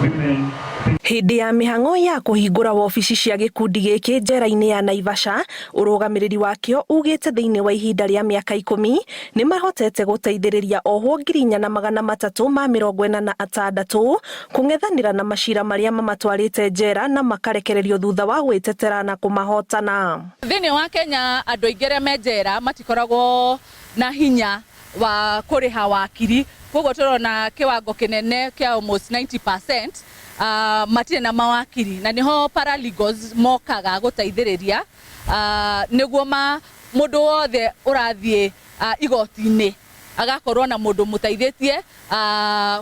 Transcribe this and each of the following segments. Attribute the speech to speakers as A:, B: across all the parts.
A: Women.
B: Hĩndĩ ya mĩhang'o ya kũhingũra wobici cia gĩkundi gĩkĩ njera-inĩ ya Naivasha, ũrũgamĩrĩri wakĩo ugĩte thĩinĩ wa ihinda rĩa mĩaka 10 nĩ mahotete gũteithĩrĩria ohwo 4346 kũng'ethanĩra na macira marĩa mamatwarĩte njera na makarekererio thutha wa gwĩtetera na kũmahotana.
C: Thĩinĩ wa Kenya andũ aingĩ arĩa me njera matikoragwo na hinya wa kũrĩha wakiri, koguo tũrona kĩwango kĩnene kĩa almost 90% matirĩ na mawakiri, na nĩho paralegals mokaga gũteithĩrĩria nĩguo ma mũndũ wothe ũrathiĩ igoti-inĩ agakorwo na mũndũ mũteithĩtie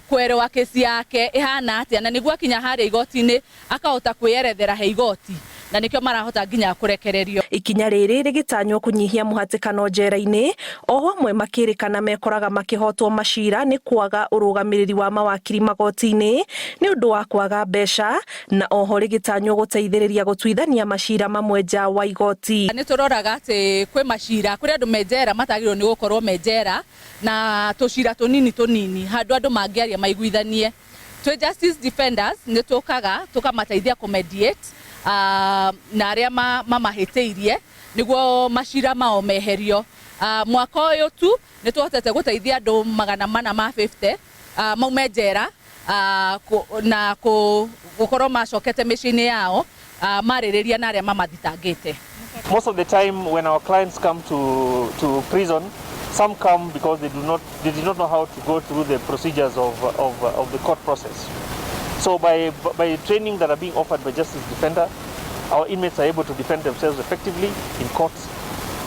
C: kwerewa kesi yake ĩhana atĩa, na nĩguo akinya harĩa igoti-inĩ akahota kwĩyerethera he igoti, na nĩkĩo marahota nginya kũrekererio.
B: Ikinya rĩrĩ rĩgĩtanywo kũnyihia mũhatĩkano njera-inĩ, oho amwe makĩrĩkana mekoraga makĩhotwo macira nĩ kwaga ũrũgamĩrĩri wa mawakiri magoti-inĩ nĩ ũndũ wa kwaga mbeca, na oho rĩgĩtanywo gũteithĩrĩria gũtuithania macira mamwe nja wa igoti.
C: Nĩ tũroraga atĩ kwĩ macira kũrĩ andũ me njera matagĩrĩirwo nĩ gũkorwo me njera, na tũcira tũnini tũnini handũ andũ mangĩaria maiguithanie. Twĩ Justice Defenders nĩ tũkaga tũkamateithia kũ mediate na arĩa mamahĩtĩirie nĩguo macira mao meherio. Mwaka ũyũ tu nĩ tũhotete gũteithia andũ 450 maume njera na gũkorwo macokete mĩciĩ-inĩ yao marĩrĩria na arĩa mamathitangĩte.
D: Most of the time when our clients come to prison, some come because they did not know how to go through the procedures of the court process. So by training that are being offered by Justice Defender, our inmates are able to defend themselves effectively in courts.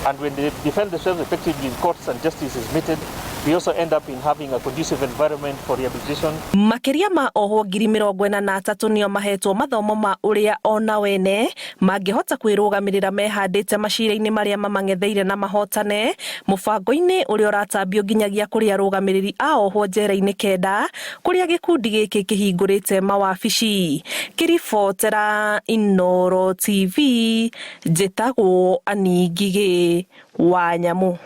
D: And when they defend themselves effectively in courts and justice is meted, we also end up in having a conducive environment for rehabilitation.
B: Makĩria ma ohwo 43,000 nĩo mahetwo mathomo ma ũrĩa ona wene mangĩhota kwĩrũgamĩrĩra mehandĩte macira-inĩ marĩa mamang'etheire na mahotane, mũbango-inĩ ũrĩa ũratambio nginyagia kũrĩ arũgamĩrĩri a ohwo njera-inĩ 9 kũrĩa gĩkundi gĩkĩ kĩhingũrĩte mawabici. Kĩribotera Inooro TV, njĩtagwo Annie Ngigĩ wa Nyamu.